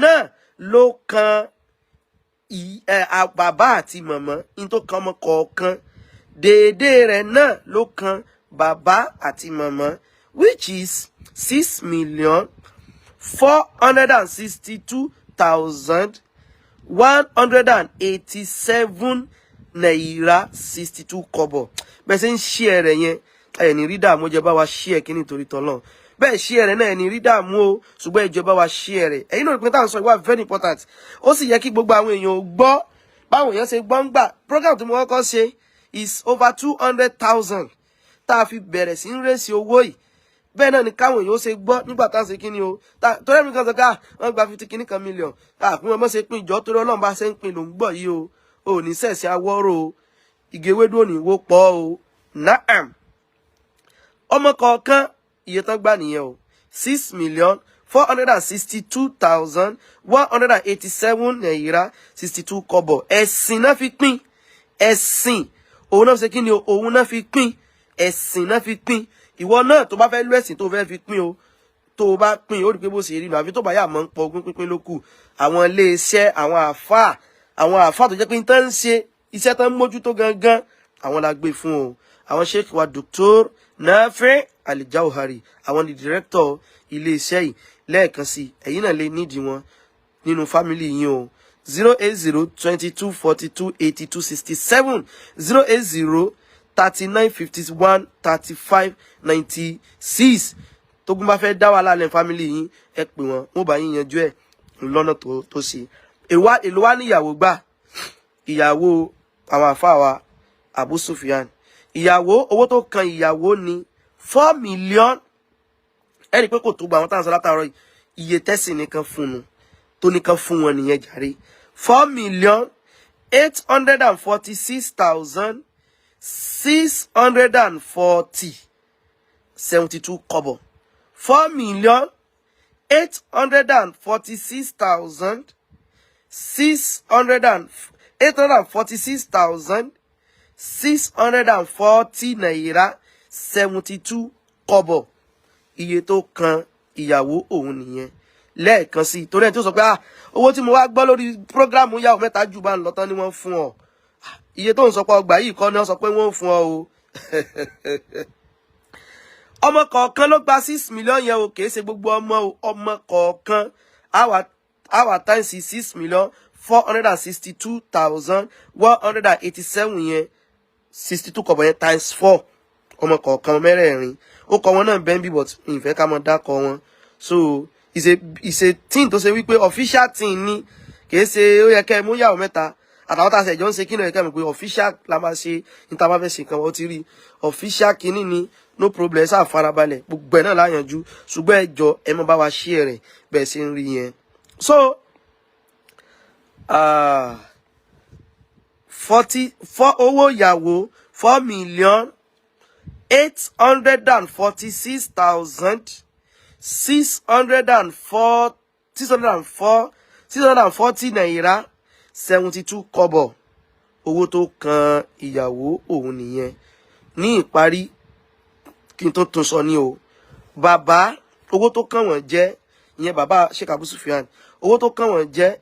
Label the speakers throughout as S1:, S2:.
S1: Náà ló kan bàbá àti màmá ní tó kan ọmọ kọ̀ọ̀kan, déédéé rẹ̀ náà ló kan bàbá àti màmá, which is ₦6,462,187.62. Bẹ́ẹ̀ ṣe ń share rẹ̀ yẹn, ẹ̀ ní rí dààmú. Jẹ́ bá wa share kí nítorí tọ́lọ́ bẹ́ẹ̀ share rẹ̀ náà, ẹ̀ ní rí dààmú o. Ṣùgbọ́n ẹ jọ̀ọ́, bá wa share rẹ̀. Ẹ̀yin náà rí pé táwọn sọ ìwà very important, ó sì yẹ kí gbogbo àwọn èèyàn ò gbọ́. Báwọn èèyàn ṣe gbọ́ ń gbà program tí mo kọ́kọ́ ṣe is over 200,000 tá a fi bẹ̀rẹ̀ sí ń raise owó yìí. Bẹ́ẹ̀ náà ni káwọn èèyàn ó ṣe gbọ́ nígbà tá à ń ṣe kíni o. Torí ẹ̀mí kan sọ pé wọ́n gba 50 kíní kan million, àpín wọn mọ́ ṣe pín ìjọ torí Ọlọ́run bá ṣe ń pín ló ń gbọ́ yìí o. Ò ní sẹ̀sẹ̀ awọ́rò o, igi ewédú ò ní wó pọ̀ o. Naam, ọmọ kọ̀ọ̀kan iye tán gbà nìyẹn o, ₦6,462,187.62. Ẹ̀sìn náà fi pín, ẹ̀sìn òun náà fi ṣe kí ni o, òun náà fi pín, ẹ̀sìn náà fi pín. Ìwọ náà tó bá fẹ́ lú ẹ̀sìn tó fẹ́ fi pín o, tó o bá pín, ó rí pé bó ṣe rí nù. Àfi tó bá yà mọ́ ń pọ̀ ogún pínpín ló kù. Àwọn iléeṣẹ́ àwọn àáfàá, àwọn àáfàá tó jẹ́ pé tán ń ṣe iṣẹ́ tán ń mójútó gangan, àwọn la gbé fún o. Àwọn Sheikh wa Dr. Nafi Alijauhari, àwọn ni director iléeṣẹ́ yìí. Lẹ́ẹ̀kan sí, ẹ̀yin náà lè nídìí wọn nínú family yín o: 08022428267, 08039513596. Tógun bá fẹ́ dá wàhálà lẹ́ family yín, ẹ pè wọ́n, wọ́n bá yín yanjú ẹ̀ lọ́nà tó ṣe. Èlò wá ní ìyàwó gbà, ìyàwó àwọn àfáà wa Abu Sufyan, ìyàwó, owó tó kan ìyàwó ní 4 million. Ẹ rí i pé kò tó gba àwọn táwọn sọ látàárọ̀ yìí. Iye tẹ́sì nìkan fún un tó nìkan fún wọn nìyẹn jàre, 4,846,640.72. 4,846,000 six hundred and ₦846,640.72, iye tó kan ìyàwó òun nìyẹn. Lẹ́ẹ̀kan sí, torí ẹni tó sọ pé, "Ah, owó tí mo wá gbọ́ lórí program yàwó mẹ́ta jù bá ń lọ tán ni wọ́n fún ọ," iye tó ń sọ pé ọgbà yìí kọ́ ni wọ́n sọ pé wọ́n fún ọ o. Ọmọ kọ̀ọ̀kan ló gba 6 million yẹn o, kìí ṣe gbogbo ọmọ o, ọmọ kọ̀ọ̀kan. Àwa times 6,462,187 yẹn, 62 kọ̀bọ̀ yẹn, times four, ọmọ kọ̀ọ̀kan mẹ́rẹ̀ẹ̀rin. Ó kọ wọn náà bẹ́ẹ̀ bí, but ìfẹ́ ká mọ dákọ wọn. So it's a thing tó ṣe wípé official thing ni, kìí ṣe ó yẹ kẹ́ ẹ mú yàwó mẹ́ta àtàwọn tá a ṣe jọ ń ṣe kí ni. Ó yẹ kẹ́ ẹ mọ̀ pé official la máa ṣe ní tá a bá fẹ́ ṣe nǹkan. Wọ́n ti rí official kínní ni, no problem. Ṣáà farabalẹ̀, gbogbo ẹ̀ náà láyanjú. Ṣùgbọ́n ẹ jọ, ẹ mọ bá wa share rẹ̀ bẹ́ẹ̀ ṣe ń rí yẹn. So 44, owó ìyàwó, 4,846,604, 604, ₦640.72, owó tó kan ìyàwó òun nìyẹn. Ní ìparí, kí n tó tún sọ ní o, bàbá, owó tó kàn wọ́n jẹ́ ìyẹn bàbá Sheikh Abu Sufyan, owó tó kàn wọ́n jẹ́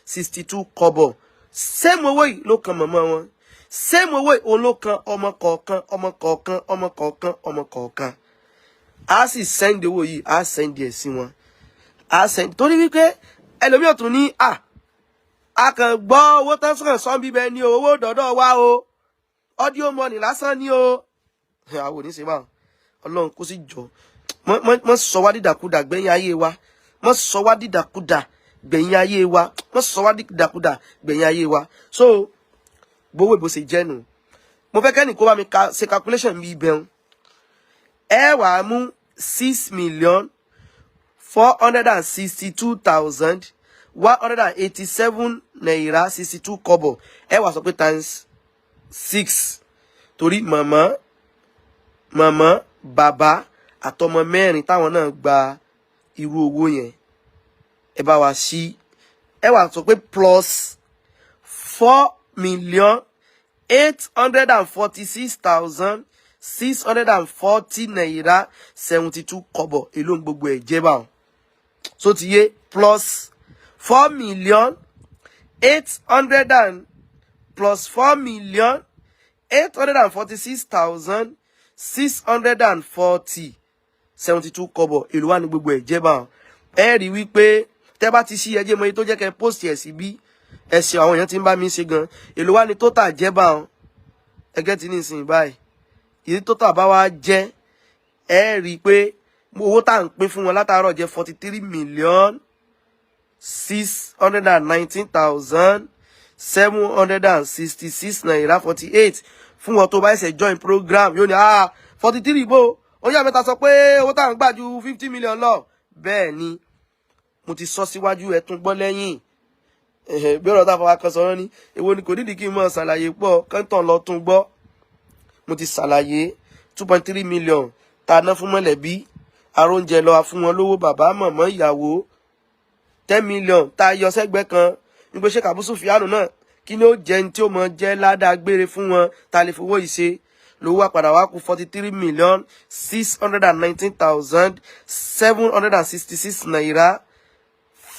S1: ₦6,462,187.62. Same owó yìí ló kan màmá wọn, same owó yìí òun ló kan ọmọ kọ̀ọ̀kan, ọmọ kọ̀ọ̀kan, ọmọ kọ̀ọ̀kan, ọmọ kọ̀ọ̀kan. A sì send owó yìí, a send ẹ̀ sí wọn, a send, torí wípé ẹlòmíì tún ní a kàn gbọ́ owó tán sọ̀rọ̀ sọ́n bíbẹ ní owó dọ̀dọ̀ wa o, audio money lásán ní o. Àwọn ò ní ṣe báwọn. Ọlọ́run kó sì jọ mọ́ sọ wá dídàkudà gbẹ̀yìn ayé wa, mọ́ sọ wá dídàkudà gbẹ̀yìn ayé wa, mọ́ sọ wá dídàkudà gbẹ̀yìn ayé wa. So gbowó ìbò ṣe jẹ́ nù. Mo fẹ́ kẹ́ni kó bá mi ṣe calculation mi ibẹ̀. Ẹ wàá mú ₦6,462,187.62, ẹ wàá sọ pé times six, torí màmá, màmá, bàbá àtọmọ mẹ́rin táwọn náà gba irú owó yẹn. Ẹ bá wa sí, ẹ wàá sọ pé plus 4,846,640 640 naira 72 kobo. Èló ń gbogbo ẹ̀ jẹ́ báwọn? So ti yé? Plus four million eight hundred and plus 4,846,640 72 kobo. Èló wà ní gbogbo ẹ̀ jẹ́ báwọn? Ẹ rí wípé tẹ́ bá ti ṣí ẹjẹ́ mọ iye tó jẹ́ kẹ́ post ẹ̀ sí bí ẹ̀sìn àwọn èèyàn ti ń bá mi ṣe gan. Èló wà ní total jẹ́ báwọn? Ẹgẹ́ ti ní ìsìn báyìí, ìdí total bá wá jẹ́, ẹ rí i pé owó tá à ń pín fún wọn látàárọ̀ jẹ́ 43,619,766 naira 48. Fún wọn tó bá ṣẹ̀ṣẹ̀ join program, yóò ní, "Ah, 43 bó ó yá mẹ́ta sọ pé owó tá à ń gbà ju 50 million lọ." Bẹ́ẹ̀ ni mo ti sọ síwájú, ẹ tún gbọ́ lẹ́yìn bí ọ̀rọ̀ tá a fọwọ́ kan sọ̀rọ̀ ní èwo ni kò nídìí kí n mọ̀ ṣàlàyé pọ̀ kẹ́ńtàn lọ tún gbọ́. Mo ti ṣàlàyé 2.3 million tá a ná fún mọ̀lẹ́bí, aróúnjẹ lọ, fún wọn lówó, bàbá, mọ̀mọ́, ìyàwó. 10 million tá a yọ sẹ́gbẹ́ kan nígbà ṣe kàbúsù fíànù náà, kí ni ó jẹ́ ní tí ó mọ jẹ́ ládàá gbére fún wọn tá a lè fowó yìí ṣe lówó wá padà wá kú 43,619,766 naira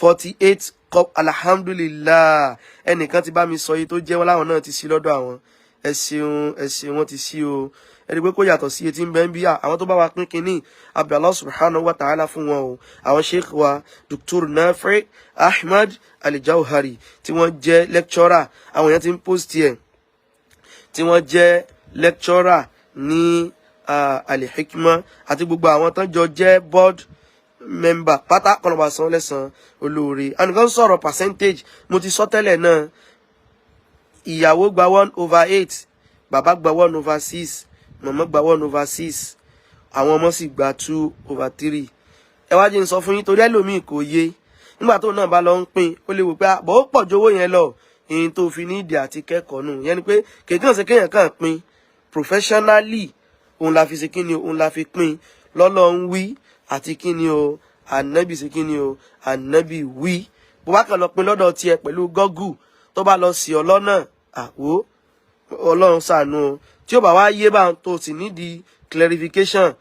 S1: 48 kobo. Alhamdulillah, ẹnìkan ti bá mi sọ iye tó jẹ́, wọn láwọn náà ti sí lọ́dọ̀ àwọn. Ẹ ṣeun, ẹ ṣeun, wọ́n ti sí o. Ẹ rí i pé kó yàtọ̀ sí etí ń bẹ́ ń bí àwọn tó bá wa pín kínní abẹ́ Allah subhanahu wa ta'ala fún wọn o. Àwọn sheikh wa Dr. Nafi Ahmad Al-Jawhari tí wọ́n jẹ́ lecturer, àwọn èèyàn ti ń post ẹ̀, tí wọ́n jẹ́ lecturer ní Al-Hikmah, àti gbogbo àwọn tán jọ jẹ́ board member pátá, kọlọba san lẹ́san olóore. Ànìkan sọ̀rọ̀ percentage, mo ti sọ tẹ́lẹ̀ náà, ìyàwó gba 1/8, bàbá gba 1/6, màmá gba 1/6, àwọn ọmọ sì gba 2/3. Ẹ wá jẹ́ n sọ fún yín, torí ẹlòmíì kò yé, nígbà tó náà bá lọ ń pín, ó lè wò pé àbọ̀ ó pọ̀ ju owó yẹn lọ. Ìyẹn tó fi ní ìdí àti kẹ́kọ̀ọ́ nù yẹn ni pé kèkàn ṣe kéèyàn kàn pín professionally. Òun la fi ṣe kí ni o, òun la fi pín lọ́lọ́run wí àti kí ni o, ànábì ṣe kí ni o, ànábì wí. Bó bá kàn lọ pín lọ́dọ̀ tiẹ̀ pẹ̀lú Google, tó bá lọ sí ọ lọ́nà àwò, Ọlọ́run ṣàánú o. Tí ó bá wá yé bá tó sì nídìí clarification,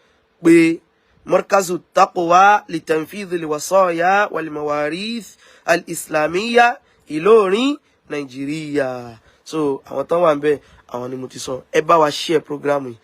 S1: pé Markazu Taqwa litanfidh liwasaya walmawarith al-islamiyya, Ìlọrin, Nàìjíríà. So àwọn tán wà ń bẹ, àwọn ni mo ti sọ. Ẹ bá wa share program yìí.